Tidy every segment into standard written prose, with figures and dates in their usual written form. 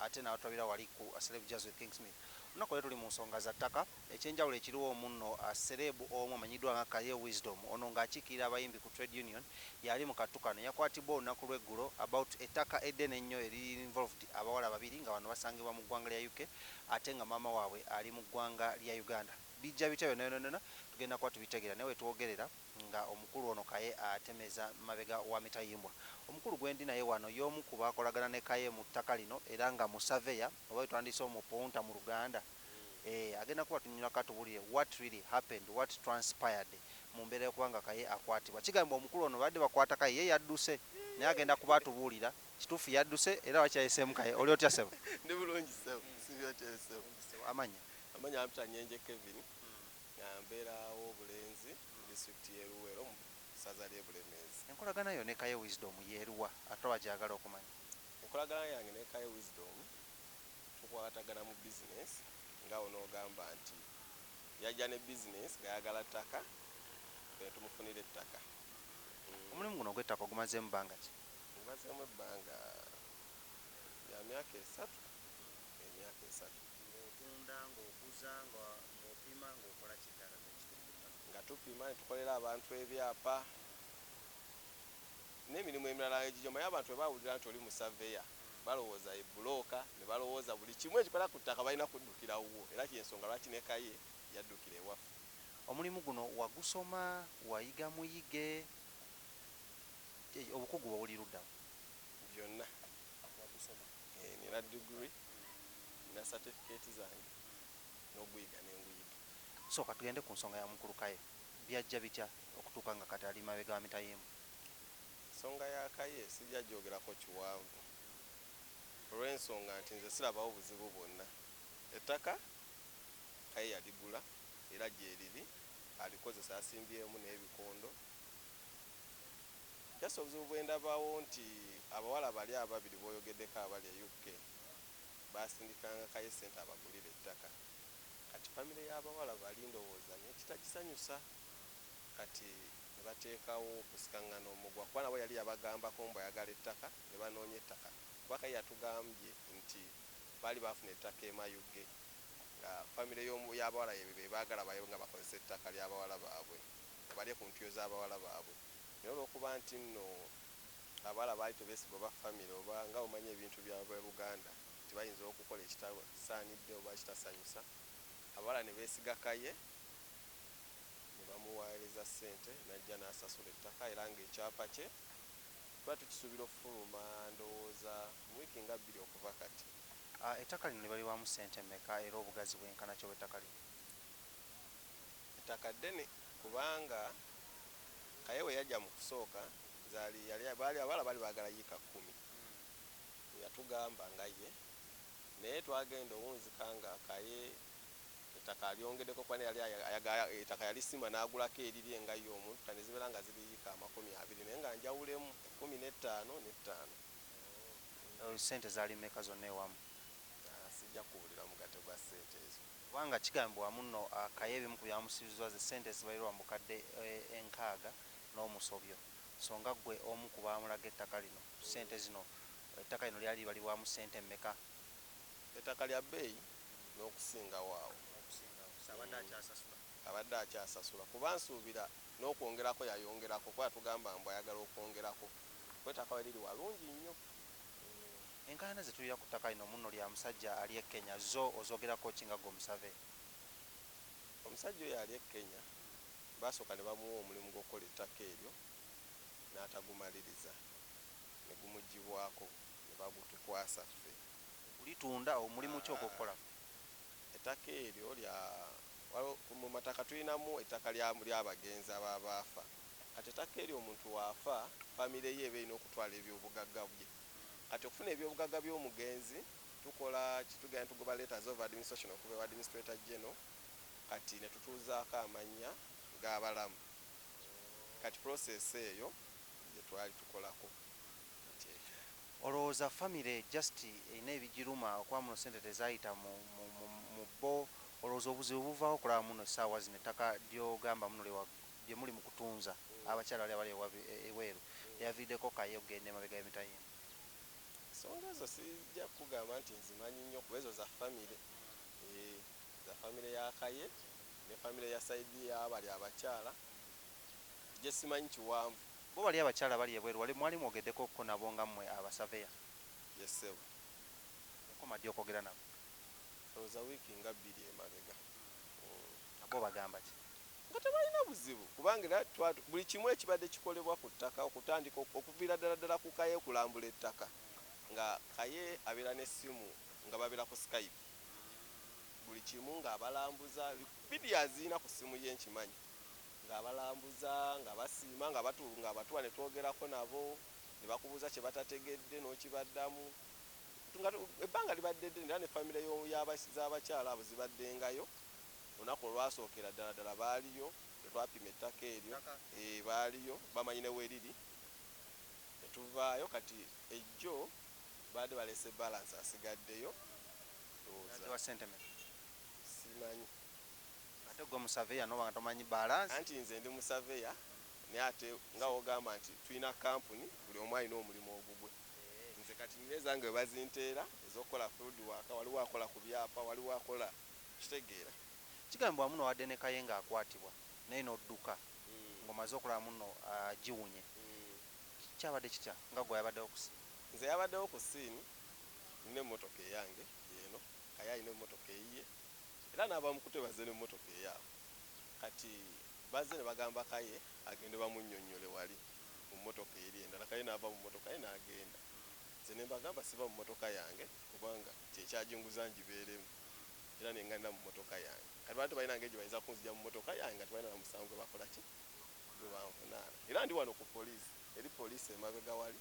Ate n'abatulabira wali ku Celeb Jazz with King Smith. Olunaku leero tuli mu nsonga za ttaka. Ekyenjawulo ekiriwo munno, celeb omu amanyiddwa nga Kaye Wisdom, ono ng'akiikirira abayimbi ku trade union, yali mu kattu kano. Yakwatibwa olunaku lw'eggulo about ettaka eddene ennyo eriri involved abawala babiri nga bano basangibwa mu ggwanga lya UK, ate nga maama waabwe ali mu ggwanga lya Uganda. Bijja bitya byonna byonna byonna tugenda kuba tubitegeera, naye wetwogerera nga omukulu ono Kaye atemeza mabega wa mitayimbwa. Omukulu gwendi naye wano y'omu ku bakolagana ne Kaye mu ttaka lino, era nga musaveya oba wetwandiise omupunta mu Luganda. Agenda kuba tunyula katubulire what really happened, what transpired mu mbeera y'okuba nga Kaye akwatibwa. Kigambibwa omukulu ono badde bakwata Kaye, ye yadduse, naye agenda kuba atubuulira kituufu yadduse era wakyayiseemu. Kaye, oli otya, ssebo? Ndi bulungi, ssebo. Sibyo ssebo? Amanya? Amanya ampita Nyenje Kevin, nga mbeerawo Obulenzi mu disitulikiti y'e Luweero, mu ssaza ly'e Bulemeezi. Enkolagana yo ne Kaye Wisdom yeeruwa, ate abagyagala okumanya? Enkolagana yange ne Kaye Wisdom, tukwatagana mu bizinesi, nga onoogamba nti yajja ne bizinesi ng'ayagala ttaka, ne tumufunira ettaka. Omulimu guno ogw'ettaka ogumazeemu bbanga ki? Ngumazeemu ebbanga lya myaka 3, emyaka 3. Ng'otunda, ng'oguza, ng'opima, ng'okola kiddala? Nga tupima ne tukolera abantu ebyapa n'emirimu emirala egigyo. Maye abantu bwe bawulira nti oli musaveya, balowooza ebulooka, ne balowooza buli kimu ekikola ku ttaka balina kuddukira wuwo, era kyensonga lwaki ne Kaye yaddukira ewaffe. Omulimu guno wagusoma, wayiga muyige, obukugu bwe buli luddawo? Byonna. Wagusoma? Nina degree, nina certificate zange, n'oguyiga nenguyiga. So katugende ku nsonga ya mukulu Kaye. Byajja bitya okutuuka nga kati ali mabega wa mitayimbwa? Ensonga ya Kaye sijja gyogerako kiwanvu, olw'ensonga nti nze sirabawo buzibu bwonna. Ettaka Kaye yaligula era gyeriri, alikozesa, asimbyemu n'ebikondo. Just obuzibu bwendabawo nti abawala bali ababiri boyogeddeko abali e UK basindikanga Kaye sente abagulira ettaka. Kati famire y'abawala bali ndowooza nekitagisanyusa, kati ne bateekawo okusikangana omugwa, kuba nabo yali yabagambako mbu ayagala ettaka, ne banoonya ettaka, kuba Kaye yatugambye nti baali bafuna ettaka e Mayuge, nga famire y'abawala be baagala baye nga bakozesa ettaka ly'abawala baabwe, balye ku ntuyo z'abawala baabwe. Naye olwokuba nti nno abawala baali tebeesigwa oba famire, oba nga omanyi ebintu bya Luganda nti bayinza okukola ekitasaanidde oba ekitasanyusa, abawala ne beesiga Kaye ne bamuweereza ssente, n'ajja n'asasula ettaka, era ng'ekyapa kye tuba tukisuubira okufuluma ndowooza mu wiiki nga 2 okuva kati. Ettaka lino libaliwamu ssente mmeka, era obugazi bwenkana ki obw'ettaka lino? Ettaka ddene, kubanga Kaye we yajja mu kusooka zaali yali baali abawala baali baagala yiika 10, yatugamba nga ye, naye twagenda owunzika nga Kaye ettaka alyongeddeko, kuba naye yali ayagala ettaka yalisima n'agulako erirye nga ye omuntu. Kati ne zibeera nga ziri yiika 20, naye nga njawulemu 15 n'ettaano. Ssente zaali mmeka zonna ewamu? Sijja kuwulira mugatte gwa ssente ezo. Kubanga kigambibwa muno Kaye ebimu ku byamusibizibwa ze ssente ezibalirwa mu bukadde 60 n'omusobyo. So nga ggwe omu ku baamulaga ettaka lino, ssente zino, ettaka lino lyali libalibwamu ssente mmeka? Ettaka lya bbeeyi n'okusingawo awo. Abadde akyasasula? Abadde akyasasula, kuba nsuubira n'okwongerako yayongerako, kuba yatugamba mbu ayagala okwongerako, kuba ettaka we liri walungi nnyo. Enkaayana ze tulira ku ttaka lino muno lya musajja ali e Kenya, zo ozogerako ki nga ggwe omusave? Omusajja oyo ali e Kenya, basooka ne bamuwa omulimu gw'okukola ettaka eryo, n'atagumaliriza, ne gumugibwako ne bagutukwasa ffe. Okulitunda, omulimu ki ogw'okukola? Ettaka eryo lya mu mataka tulinamu ettaka ly'abagenzi ababaafa. Kati ettaka eryo, omuntu waafa, famire ye eba erina okutwala ebyobugagga bye. Kati okufuna ebyobugagga by'omugenzi tukola kitugenda tugoba letters of administration okuva ewa Administrator General. Kati ne tutuuzaako amannya g'abalamu. Kati process eyo gye twali tukolako kyekyo. Olowooza famire just erina ebigiruma okuba muno sente tezayita mu bo? Olowooza obuzibu buvaawo okulaba muno essaawa zino ettaka lyogamba muno lye muli mu kutunza abakyala bali abali ebweru lyaviiriddeko Kaye okugenda emabega y'emitayimbwa? Ensonga ezo sijja kugamba nti nzimanyi nnyo, kuba ezo za famire, za famire ya Kaye ne famire ya side y'abali abakyala, gye simanyi kiwanvu. Bo bali abakyala bali ebweru, wali mwali mwogeddeko ko nabo nga mmwe abasaveya? Yes ssebo. Yakoma ddi okwogera nabo? Ndowooza wiiki nga 2 emabega. Bo bagamba ki? Nga tebalina buzibu, kubanga era buli kimu ekibadde kikolebwa ku ttaka okutandika okuviira ddala ddala ku Kaye okulambula ettaka, nga Kaye abeera n'essimu nga babeera ku Skype, buli kimu ng'abalambuza, vidiyo azirina ku ssimu ye nkimanyi, ng'abalambuza, nga basiima, nga batuwa ne twogerako nabo, ne bakubuuza kye batategedde n'okibaddamu. Ebbanga libadde ddene, era ne famire z'abakyala abo zibaddengayo. Olunaku olwasookera ddala ddala baaliyo, lwe twapima ettaka eryo, baaliyo, bamanyi ne we riri. Ne tuvaayo, kati ejjo baadde baleese balance asigaddeyo. Ndowooza sentiment. Simanyi. Ate gwe musaveya n'oba nga tomanyi balance? Anti nze ndi musaveya, naye ate nga w'ogamba nti tulina kampuni, buli omu alina omulimu ogugwe. Nze kati nina ezange we bazinteera ez'okukola field work, waliwo akola ku byapa, waliwo akola kitegeera. Kigambibwa muno wadde ne Kaye ng'akwatibwa naye n'odduka ng'omaze okulaba muno giwunye. Kyabadde kitya nga gwe yabaddewo ku scene? Nze yabaddewo ku scene, nina emmotoka eyange eno, Kaye alina emmotoka eyiye, era n'abamukute bazze n'emmotoka eyaabwe. Kati bazze ne bagamba Kaye agende bamunnyonnyole wali mu mmotoka eri endala. Kaye n'ava mu mmotoka ye n'agenda. Nze ne mbagamba siva mu mmotoka yange kubanga kyekyajinguza ngibeeremu, era ne ŋŋenda mu mmotoka yange. Kati bantu balina ngeri gye bayinza kunzigya mu mmotoka yange nga tebalina na musango gwe bakola ki? Gwe banvunaana. Era ndi wano ku poliisi, eri poliisi emabega wali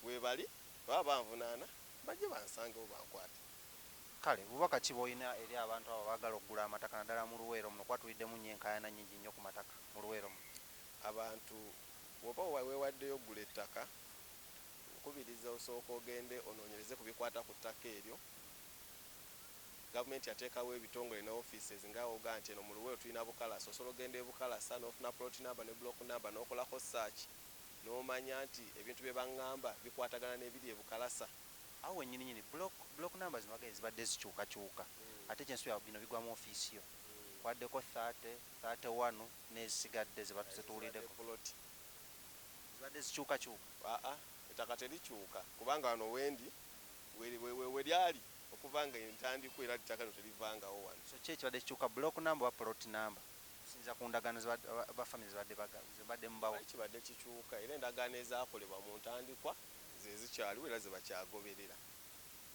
weebali, baba banvunaana bajje bansangewo bankwate. Kale bubaka ki bw'olina eri abantu abo abaagala okugula amataka naddala mu Luweero muno, kuba tuliddemu nnyo enkaayana nnyingi nnyo ku mataka mu Luweero muno? Abantu bw'oba weewaddeyo okugula ettaka, nkubiriza osooka ogende onoonyereze ku bikwata ku ttaka eryo. Gavumenti yateekawo ebitongole ne offices nga oga nti eno mu Luweero tulina Bukalasa, osobola ogenda e Bukalasa n'ofuna plot number ne block number n'okolako search n'omanya nti ebintu bye baŋŋamba bikwatagana n'ebiri e Bukalasa. Awo wennyini nnyini block numbers zino bagenda zibadde zikyukakyuka, ate kyensuubira bino bigwa mu ofiisi yo. Kwaddeko 30, 31 n'ezisigadde zetuwuliddeko. Zibadde zikyukakyuka. Aa, ettaka terikyuka kubanga wano wendi we lyali okuva nga entandikwa, era ettaka lino terivangawo wano. So ki ekibadde kikyuka, block number oba plot number? Okusinziira ku ndagaano ba family zebadde mubawo. Kibadde kikyuka, era endagaano ezaakolebwa mu ntandikwa ze zikyaliwo era ze bakyagoberera.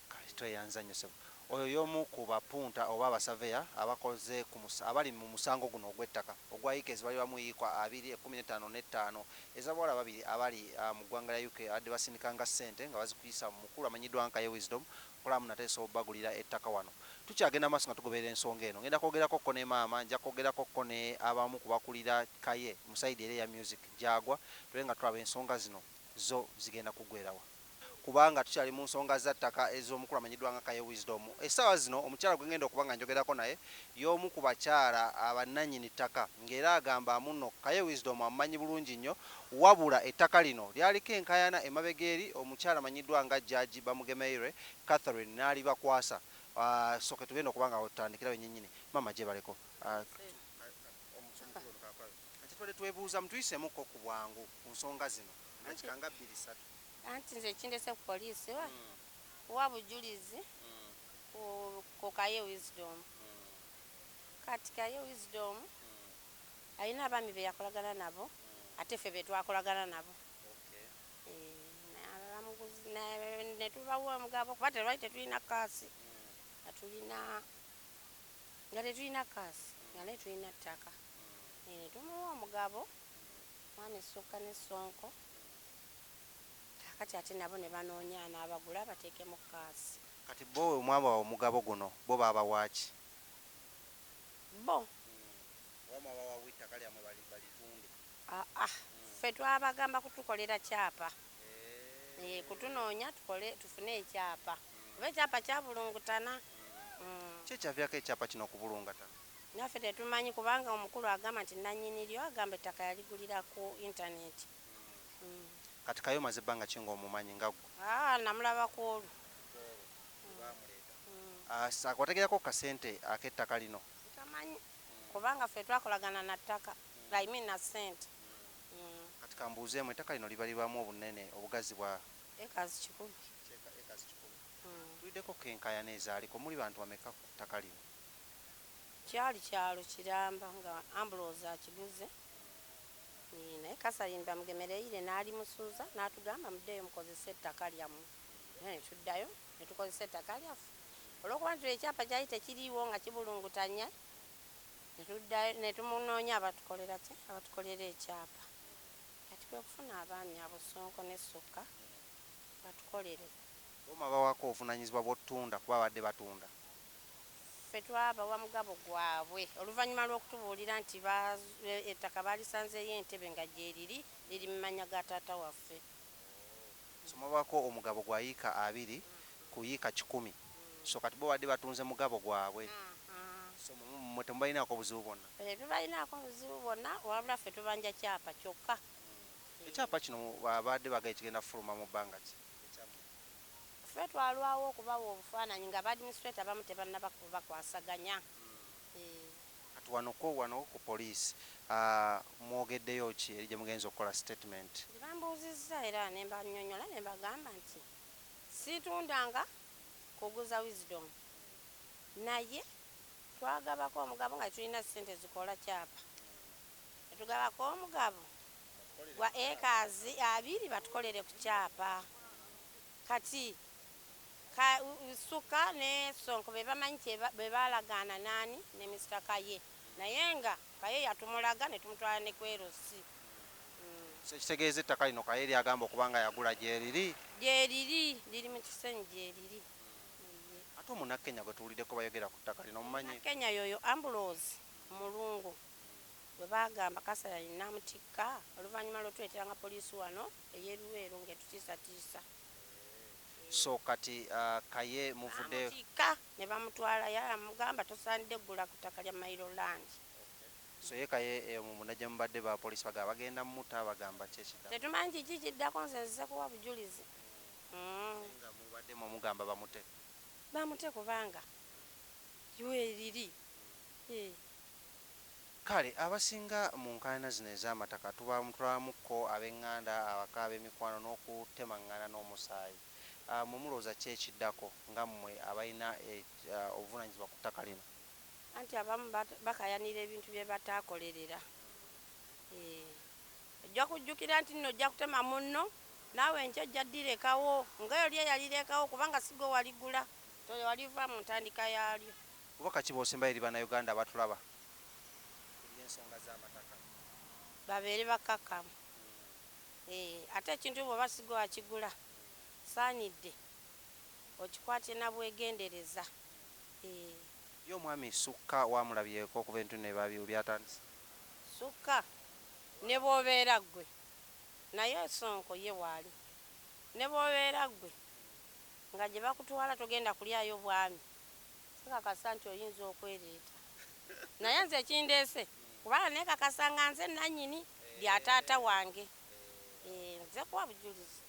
Kale tweyanza nnyo ssebo. Oyo y'omu ku bapunta oba abasaveya abakoze ku abali mu musango guno ogw'ettaka ogwa yiika ezibalirwa mu yiika abiri ekkumi n'ettaano n'ettaano ez'abawala babiri abali mu ggwanga lya UK, abadde basindikanga ssente nga bazikuyisa mu mukulu amanyiddwa nga Kaye Wisdom okulamu nate esobola obbagulira ettaka wano. Tukyagenda maaso nga tugoberera ensonga eno. Ngenda kwogerako ko ne maama, nja kwogerako ko ne abamu ku bakulira Kaye mu side era eya music gy'agwa, tube nga tulaba ensonga zino zo zigenda kuggwerawa. Kubanga tukyali mu nsonga za ttaka ez'omukulu amanyiddwa nga Kaye Wisdom. Essaawa zino omukyala gwe ngenda okuba nga njogerako naye y'omu ku bakyala abannannyini ttaka, ng'era agamba muno Kaye Wisdom amumanyi bulungi nnyo, wabula ettaka lino lyaliko enkaayana emabega eri omukyala amanyiddwa nga Judge Bamugemereire Catherine n'alibakwasa. Sooke tugenda okuba nga tutandikira wennyini. Maama gyebaleko. Kati twali twebuuza mutuyiseemukko ku bwangu ku nsonga zino dakika nga 2-3. Anti nze kindese ku poliisi wa kuwa bujulizi ku Kaye Wisdom. Kati Kaye Wisdom alina abaami be yakolagana nabo, ate ffe be twakolagana nabo. Ne tubawa omugabo kuba tetwali tetulina kaasi, nga tetulina kaasi, nga naye tulina ttaka. Ne tumuwa omugabo mwami Ssuuka ne Ssonko. Kati ate nabo ne banoonya n'abagula bateekemu kaasi. Kati bo mwabawa omugabo guno, bo baabawa ki? Bo. Mwabawa ettaka lyammwe balitunde. Aa, ffe twabagamba kutukolera kyapa. Kutunoonya tufune ekyapa. Kuba ekyapa kyabulungutana. Ki ekyaviirako ekyapa kino okubulungatana? Naffe tetumanyi kubanga omukulu agamba nti nannyini lyo agamba ettaka yaligulira ku internet. Kati Kaye omaze ebbanga ki ng'omumanyi nga ggwe? Aa, namulaba ku olwo. Wategerako ku kasente ak'ettaka lino? Sikamanyi, kubanga ffe twakolagana na ttaka, I mean na ssente. Kati kambuuzeemu, ettaka lino libalibwamu obunene obugazi bwa Ekazi 100. Ekazi 100. Tuliddeko ko enkaayana ezaaliko, muli bantu bameka ku ttaka lino? Kyali kyalo kiramba nga Ambrose akiguze. Naye Kasalimba Mugemereire n'alimusuuza n'atugamba muddeeyo mukozese ettaka lyammwe. Naye ne tuddayo ne tukozesa ettaka lyaffe. Olw'okuba nti ekyapa kyali tekiriiwo nga kibulungutanya, ne tuddayo ne tumunoonya abatukolera ki? Abatukolera ekyapa. Kati kwe kufuna abaami abo Ssonko ne Ssukka batukolere. Bo mwabawaako obuvunaanyizibwa bw'ottunda kuba babadde batunda? Ffe twabawa mugabo gwabwe oluvannyuma lw'okutubuulira nti ettaka baalisanzeeyo Entebbe nga gyeriri, liri mu mannya ga taata waffe. So mwabawaako omugabo gwa yiika 20 ku yiika 100. So kati bo badde batunze mugabo gwabwe. So mmwe temubalinaako buzibu bwonna? Tetubalinaako buzibu bwonna, wabula ffe tubanja kyapa kyokka. Ekyapa kino babadde bagambye kigenda kufuluma mu bbanga ki? Ffe twalwawo okubawa obufaananyi nga ba administrator abamu tebannaba kubakwasaganya. Kati wano ko wano ku poliisi mwogeddeyo ki eri gye mugenza okukola statement? Gye bambuuzizza era ne mbannyonnyola ne mbagamba nti siitundanga kuguza Wisdom, naye twagabako omugabo nga tulina ssente zikola kyapa, ne tugabako omugabo gwa ekazi 20 batukolere ku kyapa. Kati Ssuka ne Ssonko be bamanyi be baalagaana naani ne Mr. Kaye, naye nga Kaye yatumulaga ne tumutwala ne ku LC. So ekitegeeza ettaka lino Kaye lyagamba okuba nga yagula gyeriri? Gyeriri, liri mu Kisenyi gyeriri. Ate omunnakenya gwe tuwuliddeko bayogera ku ttaka lino omumanyi? Kenya yoyo Ambrose Mulungu bwe baagamba Kasaya n'amutikka oluvannyuma lw'otuleeteranga poliisi wano ey'e Luweero ng'etutiisatiisa. So kati Kaye muvuddeyo? Amutikka ne bamutwala, yamugamba tosaanidde kugula ku ttaka lya Mailo Land. So ye Kaye munda gye mubadde ba poliisi bagamba bagenda mutta, bagamba ki ekiddako? Tetumanyi kiki kiddako, nze nzize kuwa bujulizi. Nga mubadde mumugamba bamute? Bamute kubanga weriri. Kale abasinga mu nkaayana zino ez'amataka tubamutwalamuko ab'eŋŋanda, abaka, ab'emikwano n'okutemaŋŋana n'omusaayi. Mwe mulowooza ki ekiddako nga mmwe abalina obuvunaanyizibwa ku ttaka lino? Anti abamu bakayanira ebintu bye bataakolerera. Ojja kujjukira nti nno ojja kutema munno naawe enkya ojja ddirekawo nga oli eyalirekawo, kubanga si gwe waligula, waliva mu ntandika yaalyo. Bubaka ki bw'osembayo eri Bannayuganda abatulaba eri ensonga z'amataka? Babeere bakkakkamu. Ate ekintu bw'oba si gwe wakigula, saanidde okikwate na bwegendereza. Ye omwami Sukka wamulabyeko okuva ebintu ne byatandise? Sukka ne bw'obeera ggwe, naye Ssonko ye waali, ne bw'obeera ggwe nga gye bakutwala togenda kulyayo bwami, sikakasa nti oyinza okwereeta. Naye nze ekindeese kubanga neekakasa nga nze nannyini lya taata wange. Nze kuwa bujulizi.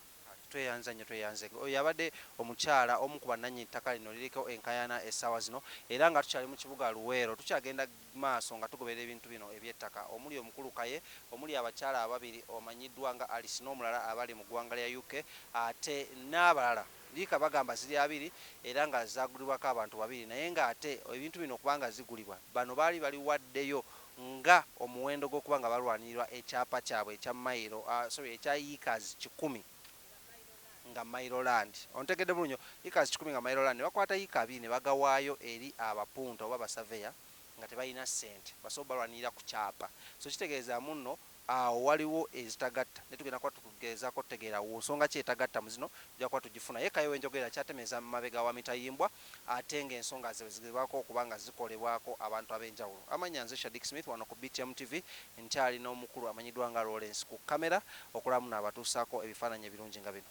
Tweyanza nnyo, tweyanze. Oyo abadde omukyala omu ku bannannyini ttaka lino liriko enkaayana essaawa zino, era nga tukyali mu kibuga Luweero, tukyagenda maaso nga tugoberera ebintu bino eby'ettaka omuli omukulu Kaye, omuli abakyala ababiri omanyiddwa nga Alice n'omulala abali mu ggwanga lya UK, ate n'abalala. Liika bagamba ziri 20 era nga zaagulibwako abantu 2, naye ng'ate ebintu bino okubanga zigulibwa bano baali baliwaddeyo nga omuwendo gw'okuba nga balwanirirwa ekyapa kyabwe ekya mayiro, sorry, ekya yiikazi 100 nga Mailo Land. Ontegedde bulungi, yiikazi 100 nga Mailo Land, ne bakwata yiika 20 ne bagawaayo eri abapunta oba abasaveya nga tebalina ssente basobola balwanirira ku kyapa. So kitegeeza munno awo waliwo ezitagatta, ne tugenda kuba tugezaako tutegeera ku nsonga ki etagatta mu zino, tujja kuba tugifuna. Ye Kaye w'enjogera kyatemeeza mu mabega wa mitayimbwa, ate ng'ensonga ze zigezaako okuba nga zikolebwako abantu ab'enjawulo. Amannya nze Shadik Smith wano ku BTM TV, nkyalina omukulu amanyiddwa nga Lawrence ku kamera okulamu n'abatuusaako ebifaananyi ebirungi nga bino.